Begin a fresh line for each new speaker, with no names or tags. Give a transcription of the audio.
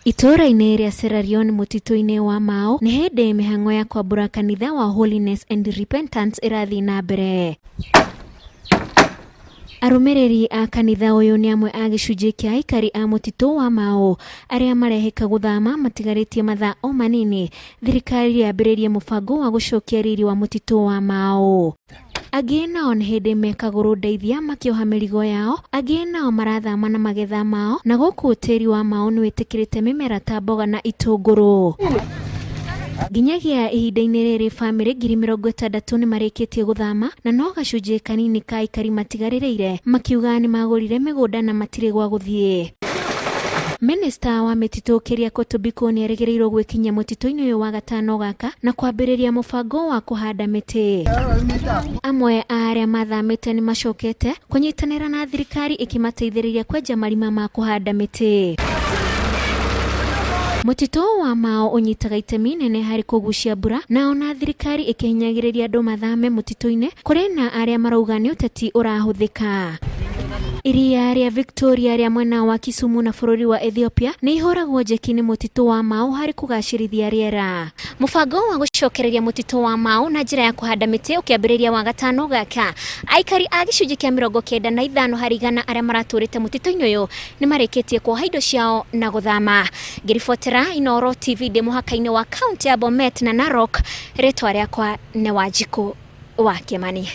Itũũra-inĩ rĩa Sierra Leone mũtitũ-inĩ wa Mau nĩ hĩndĩ mĩhang'o ya kwambũra kanitha wa Holiness and Repentance ĩrathiĩ na mbere. Arũmĩrĩri a kanitha ũyũ nĩ amwe a gĩcunjĩ kĩa aikari a mũtitũ wa Mau arĩa marehĩka gũthama matigarĩtie mathaa o manini thirikari yambĩrĩrie mũbango wa gũcokia riri wa mũtitũ wa Mau. Angĩ nao nĩ hĩndĩ mekagũrũ ndeithia makĩoha mĩrigo yao, angĩ nao marathama na magetha mao, na gũkũ tĩri wa Mau nĩ wĩtĩkĩrĩte mĩmera ta mboga na itũngũrũ. Nginyagia ihinda-inĩ rĩrĩ bamĩrĩ 60,000 nĩ marĩkĩtie gũthama na no gacunjĩ kanini ka aikari matigarĩrĩire makiuga nĩ magũrire mĩgũnda na matirĩ gwa gũthiĩ. Minista wa mĩtitũ Keriako Tobiko nĩ erĩgĩrĩirwo gwĩkinyia mũtitũ-inĩ ũyũ wa gatano gaka na kwambĩrĩria mũbango wa kũhanda mĩtĩ. Amwe a arĩa mathamĩte nĩ macokete kũnyitanĩra na thirikari ĩkĩmateithĩrĩria kwenja marima ma kũhanda mĩtĩ. Mũtitũ wa Mau ũnyitaga itemi nene harĩ kũgucia mbura na ona thirikari ĩkĩhinyagĩrĩria andũ mathame mũtitũ-inĩ kũrĩ na arĩa marauga nĩ ũteti ũrahũthĩka. Iria rĩa Victoria rĩa mwena wa Kisumu na bũrũri wa Ethiopia nĩ ihũragwo njeki nĩ mũtitũ wa Mau harĩ kũgacĩrithia rĩera. Mũbango wa gũcokereria mũtitũ wa Mau na njĩra ya kũhanda mĩtĩ ũkĩambĩrĩria Wagatano gaka, aikari a gĩcunjĩ kĩa 95% arĩa maratũrĩte mũtitũ-inĩ ũyũ nĩ marĩkĩtie kuoha indo ciao na gũthama. Ngĩribotera Inooro TV ndĩ mũhaka-inĩ wa kaunti ya Bomet na Narok, rĩtwa rĩakwa nĩ Wanjikũ wa Kĩmani.